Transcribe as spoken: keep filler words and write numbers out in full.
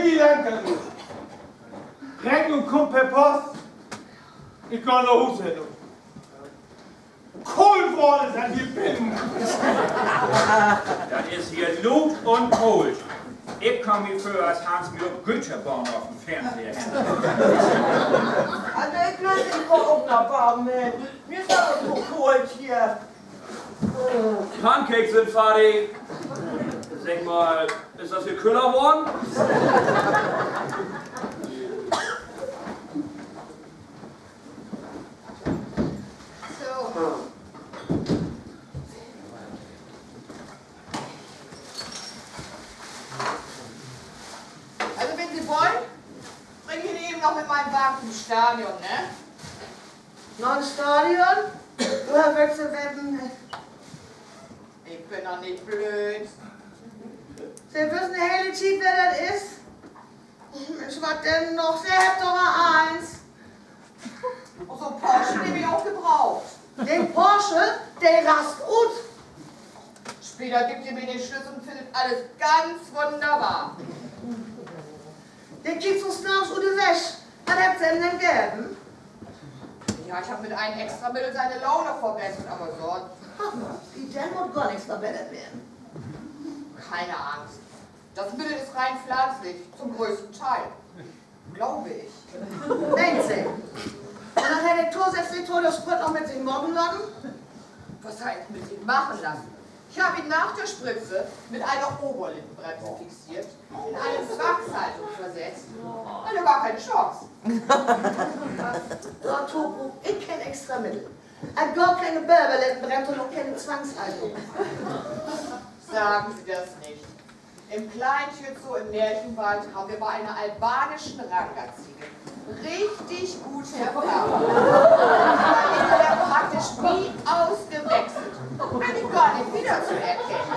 Wie lang kann ik? Recknung kummt per Post. Ik gah na Huus hen. Koolt warrt dat hier binnen. Dat is hier luut un koolt. Ik kaam mi vör, as harrn se mi op Güterbahnhoff in'n Fernsehen. Also, ik glööv, ik gah ok na baven hen. Mi is dat ok to koolt hier. Pancakes sünd fardig. Segg mal, is dat hier küller worrn? So. Also, wenn Se wüllt, bring ik Se even noch mit mien Wagen to'n Stadion, ne? Na't Stadion? Woher wüllt Se weten? Ik bün doch nich blööd. Se wüssen de hele Tiet, wer dat is? Minsch, wat denn noch? Se hebbt doch al eens. Un so'n Porsche, de ik ok gebraucht. De Porsche, de rasst ut. Später gifft he mi de Slüssel un finnt allens ganz wunnerbar. De kiekt so snaags ut de Wäsch. Wat hebbt Se em denn geven? Ja, ich hab mit einem Extramiddel seine Laune verbessert, aber sonst. Bi dem mutt gor nix verbetert weern. Keine Angst. Das Mittel ist rein pflanzlich, zum größten Teil. Glaube ich. Meent Se? Un denn hett he tosätzlich to de Sprit noch mit sik maken laten? Was heißt mit sich machen lassen? Ich habe ihn nach der Spritze mit einer Oberlippenbremse fixiert, in eine Zwangshaltung versetzt. Hatte gar keine Chance. Dorto bruuk ik keen Extramiddel. Al gor keen Bölverlippenbrems un ok keen Zwangshaltung. Sagen Sie das nicht. Im Kleintürzoo im Märchenwald haben wir bei einer albanischen Rangerziege richtig gut verbracht. Die Familie hat praktisch nie ausgewechselt. Bin ich gar nicht wiederzuerkennen.